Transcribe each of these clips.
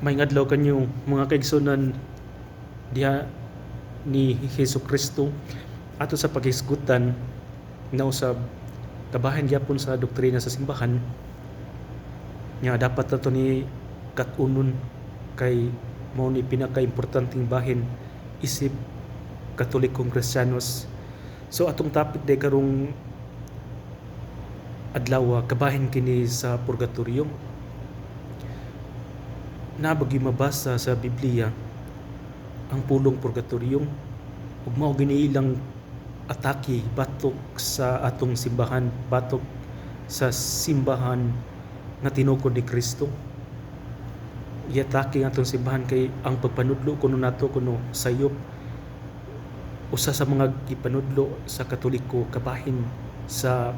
Maayong adlaw kanyo, mga kaigsunan diha ni Hesus Kristo. Ato sa paghisgutan na usab kabahin gyapon sa doktrina sa simbahan nga dapat nato ni kat-unon kay mao ni pinaka-importanteng bahin isip Katolikong Kristiyanos. So atong topic day karong adlaw, kabahin kini sa purgatorio. Naa ba gyud mabasa sa Biblia ang pulong purgatorio? Ug mao gini ilang atake batok sa atong simbahan, batok sa simbahan nga tinukod ni Kristo. Giatake ang atong simbahan kay ang pagpanudlo kuno nato kuno sayop. Usa sa mga gipanudlo sa Katoliko kabahin sa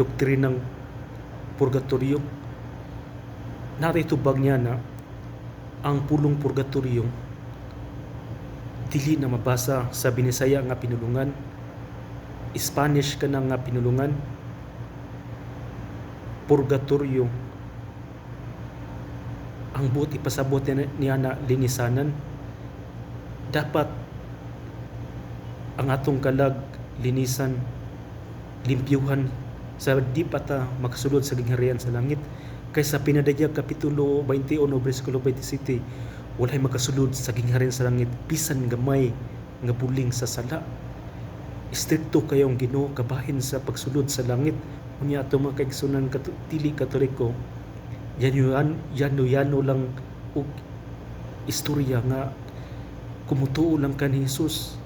doktrinang purgatorio. Narito tubag niya na ang pulong purgatorio dili na mabasa sa Binisaya nga pinulungan, Spanish kana nga pinulungan. Purgatorio, ang buot ipasabot niya na linisanan. Dapat ang atong kalag linisan, limpyuhan sa di pa ta makasulod sa gingharian sa langit. Kay sa Pinadayag kapitulo 21 bersikulo 27, walay makasulod sa gingharian sa langit bisan gamay nga buling sa sala. Istrikto kayo ang Ginoo kabahin sa pagsulod sa langit. Unya ato, mga kaigsunan dili Katoliko, yano yano yano lang og istorya nga kumutuo lang ka ni Jesus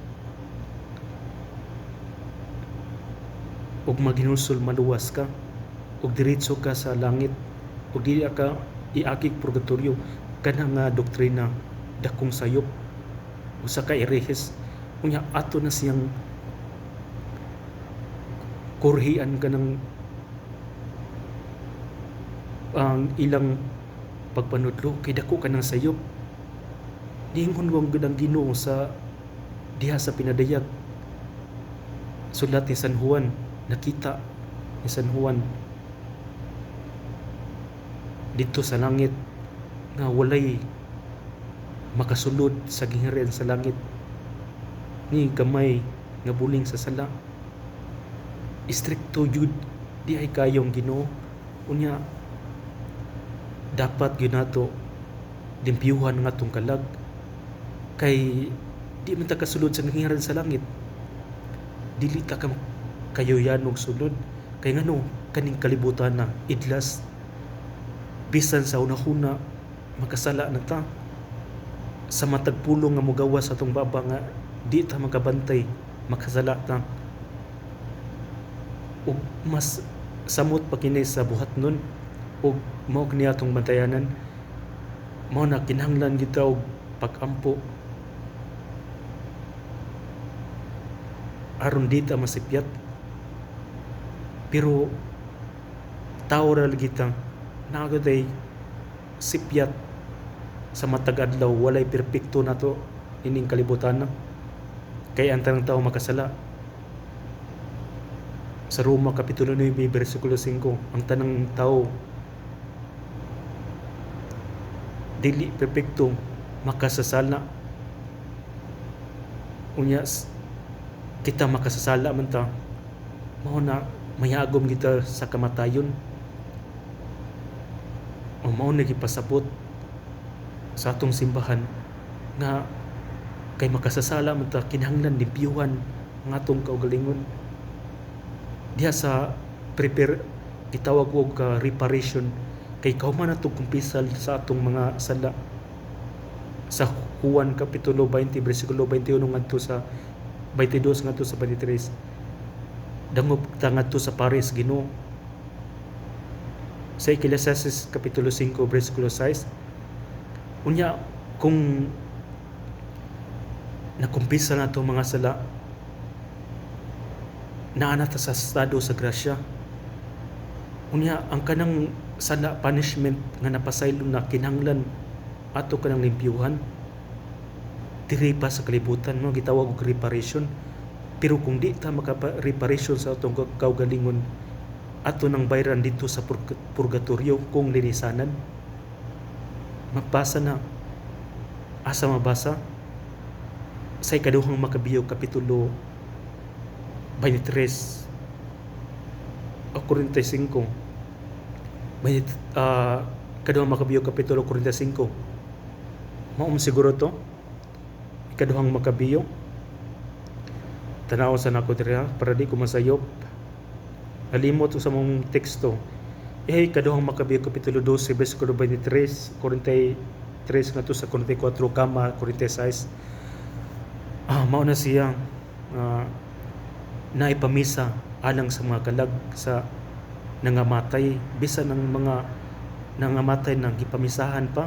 ug maginulsol maluwas ka ug diretso ka sa langit ug dili ka iakig purgatorio. Kana nga doktrina dakong sayop, usa ka erehes. Unya ato na siyang kurhian kanang ang ilang pagpanudlo kay dako kanang sayop. Niingon ko ang Ginoo sa diha sa Pinadayag, sulat ni San Juan, nakita ni San Juan dito sa langit nga walay makasulod sa gingharian sa langit ni gamay nga buling sa sala. Istrikto jud di ay kayong Ginoo. Unya dapat gyud nato limpyuhan ang atong kalag kay di man ta kasulod sa gingharian sa langit. Dili ta ka kayuyan og sulod kay ngano kaning kalibutan na idlas. Bisan sa hunahuna makasala na ta, sa matag pulong nga mogawas sa atong baba nga di ta makabantay, makasala ta. Ug mas samot pa kini sa buhatnon ug mao kini atong bantayanan. Mao na kinahanglan kita og pag-ampo aron di ta masipyat. Pero tao ra lagi ta, naa gyud sipyat sa matag adlaw. Walay perpekto nato ining kalibutan na kay ang tanang tao makasala. Sa Roma kapitulo 9 bersikulo 5, ang tanang tao dili perpekto, makasasala. Unya kita makasasala man ta, mao na mayagom kita sa kamatayon. O mao na gipasabot sa atong simbahan nga kay makasasala man ta, kinahanglan limpyuhan ang atong kaugalingon diha sa prepare gitawag og ka reparation kay kahuman nato kumpisal sa atong mga sala. Sa Juan kapitulo 20 bersikulo 21 ngadto sa 22 ngadto sa 23, dangop ta ngadto sa pares Ginoo. Sa Ecclesiastes kapitulo 5 bersikulo 6, unya kung nakumpisa na itong mga sala, naa na ta sa estado sa grasya. Unya ang kanang sala punishment nga napasaylo na, kinahanglan ato kanang limpyuhan diri pa sa kalibutan, no, gitawag og reparation. Pero kung di ta maka reparation sa atong kaugalingon, ato nang bayran dito sa purgatorio kung linisanan. Mabasa na. Asa mabasa? Sa Ikaduhang Makabiyo, Kapitulo 23 o 45. Ikaduhang Makabiyo, Kapitulo 45. Maum siguro to. Ikaduhang Makabiyo. Tanaw sa nako diri para di ko masayop. Nalimot sa mong teksto. Eh, Ikaduhang Makabiyo, Kapitulo 12, versikulo 23, 43 ngadto sa 44, kama 46. Mao na siya naipamisa alang sa mga kalag sa nangamatay, bisan ang mga nangamatay nang gipamisahan pa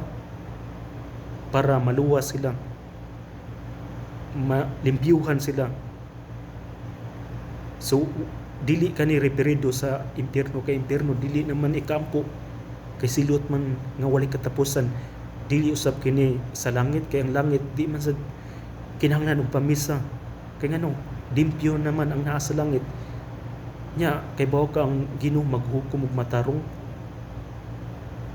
para maluwas sila, malimpyuhan sila. So dili kani referido sa impyerno, kay impyerno dili naman ikampo, kay silot man nga walay katapusan. Dili usab kini sa langit, kay ang langit di man sa kinahanglan og pamisa, kay ngano limpyo naman ang naa sa langit. Nya kay bawo ka ang Ginoo maghukom og matarong.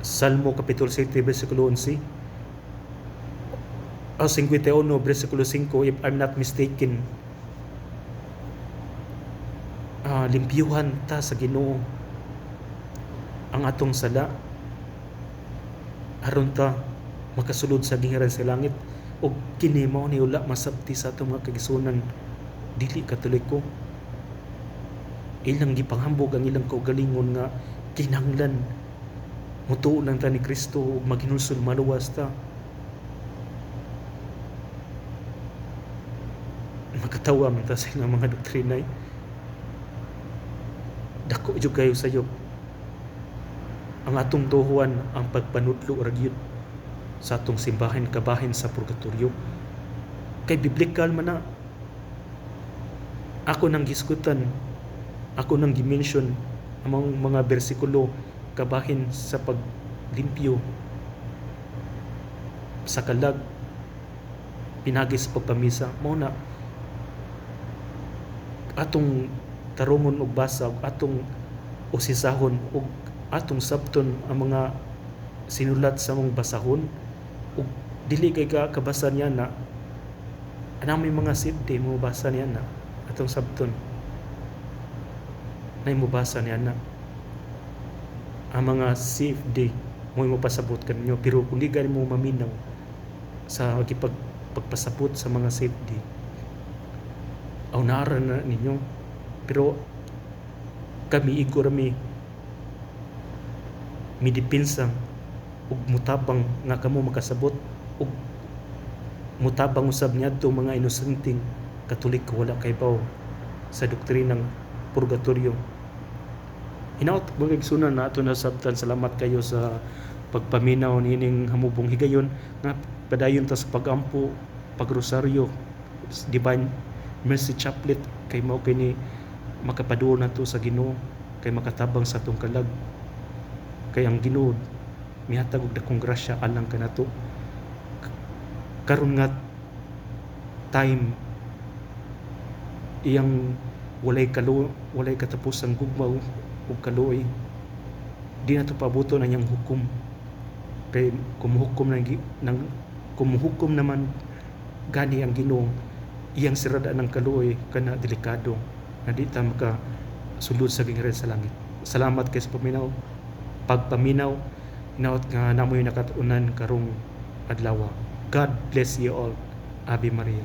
Salmo kapitulo 7 versikulo 11 o 51 versikulo 5, if I'm not mistaken. Limpyuhan ta sa Ginoo ang atong sala aron ta makasulod sa gingharian sa langit. Og kini mao ni wala masabti sa atong mga kaigsuonan dili Katoliko. Ilang gipanghambog ang ilang kaugalingon nga kinahanglan mutuo lang ta ni Kristo ug maghinulsol, maluwas ta. Makatawa man ta sa ilang mga doktrina. Dako jud kayo sayop. Ang atong tuhuan ang pagpanudlo ra gyud sa atong simbahan kabahin sa purgatorio. Kay biblical man na. Ako nang gisgutan, ako nang gimension ang mga bersikulo kabahin sa paglimpyo sa kalag pinagi sa pagpamisa. Mao na atong tarungon og basa ug atong usisahon ug atong sabton ang mga sinulat sa mong basahon, ug dili kay ka kabasa niya na anang may mga sibde mo basa niya na atong sabton nay mo basa niya na ang mga CFD mo mo pasabot kanyo. Pero kung di gani mo maminaw sa pagpasabot sa mga CFD, aw naara na ninyo. Pero kami igo rami midipinsa ug mutabang nga kamo makasabot ug mutabang usab niadto mga inosenteng Katoliko wala kay baw sa doktrinang purgatorio. Hinaot mga igsunan na ato nasabtan. Salamat kayo sa pagpaminaw niining hamubong higayon nga padayon ta sa pagampo, pagrosaryo, Divine Mercy Chaplet, kay mao kini makapaduol nato sa Ginoo, kay makatabang sa atong kalag, kay ang Ginoo mihatag og dakong grasya alang kanato karon nga time. Iyang walay katapusang gugma ug kaluoy, di nato paabuton ang iyang hukom, kay kumuhukom naman gani ang Ginoo, iyang sirada ng kaluoy kana delikado na di ta maka sulod sa gingharian sa langit. Salamat kay sa pagpaminaw. Hinaot nga namoy nakatunan karong adlaw. God bless you all. Ave Maria.